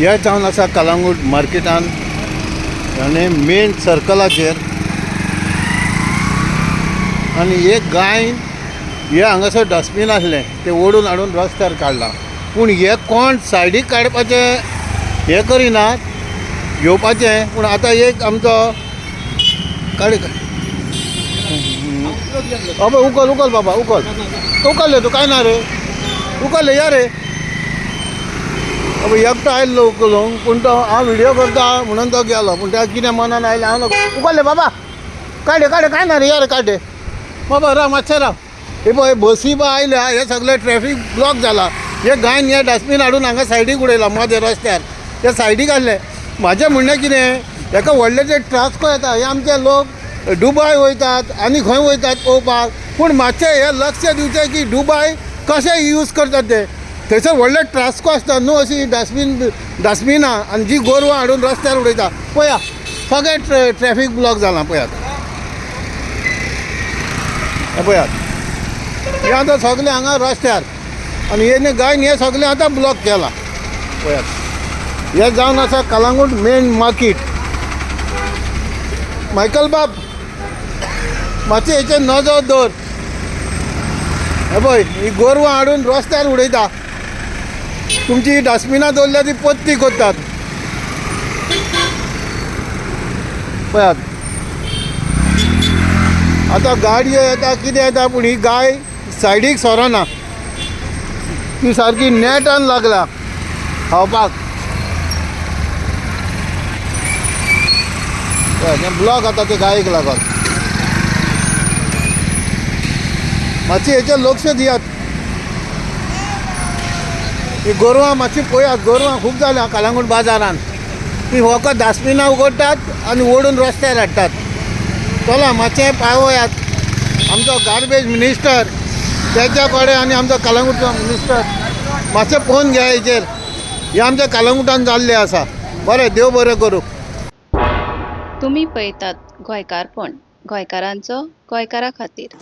हे जावन आसा कलांगूट मार्केटान आनी मेन सर्कलाचेर आनी एक गाय हे हांगासर डस्टबीन आसलें तें ओडून हाडून रस्त्यार काडलां. पूण हे कोण सायडीक काडपाचें हें करिनात घेवपाचें. पूण आतां एक आमचो काड अबे उखल उखल बाबा उखल उखल्ले तूं काय ना रे उखल्ले या रे. अबे एकटो आयलो उखलूंक पूण तो हांव व्हिडियो करता म्हणून तो गेलो. पूण त्या कितें मनान आयलें हांव उखल्ले बाबा काडे काडे काय ना रे या रे काडे बाबा राव मातशें राव. हे पळय बसी बा आयल्या हे सगळे ट्रॅफीक ब्लॉक जाला. हे गायन हे डस्टबीन हाडून हांगा सायडीक उडयला मदें रस्त्यार ते सायडीक आसले. म्हाजें म्हणणें कितें हेका व्हडले ते ट्रास्को येता हे आमचे लोक दुबाय वयतात आनी खंय वयतात पळोवपाक. पूण मातशें हें लक्ष दिवचें की दुबाय कशें यूज करतात ते. थंयसर व्हडले ट्रास्को आसता न्हू अशी डस्टबिनां आनी जी गोरवां हाडून रस्त्यार उडयता. पळया सगळें ट्रॅफीक ब्लॉक जालां. पळयात हें पळयात हें आतां सगळें हांगा रस्त्यार आनी हे गायन हें सगळें आतां ब्लॉक केलां. पळयात हें जावन आसा कलांगूट मेन मार्केट. मायकल बाब मातशें हेचेर नजर दवर. हे पळय ही गोरवां हाडून रस्त्यार उडयता. तुमची डस्टबिनां दवरल्या ती पत्ती करतात. पळयात आतां गाडयो येता कितें येता पूण ही गाय सायडीक सरना. ती सारकी नेटान लागला खावपाक. हें ब्लॉक आतां ते गायेक लागत. मातशें हेचेर लक्ष दियात. ही गोरवां मातशी पळयात. गोरवां खूब जाल्या कलांगूट बाजारान. ती फकत डस्टबिनां उगडटात आनी ओडून रस्त्यार हाडटात. चला मातशें पावयात आमचो गार्बेज मिनिस्टर तेच्या कडेन आनी आमचो कलांगूटचो मिनिस्टर मातशें पळोवन घेया हेचेर. हें आमच्या कलांगुटान जाल्लें आसा. बरें देव बरें करूं. तुमी पळयतात गोंयकारपण, गोंयकारांचो गोंयकारा खातीर.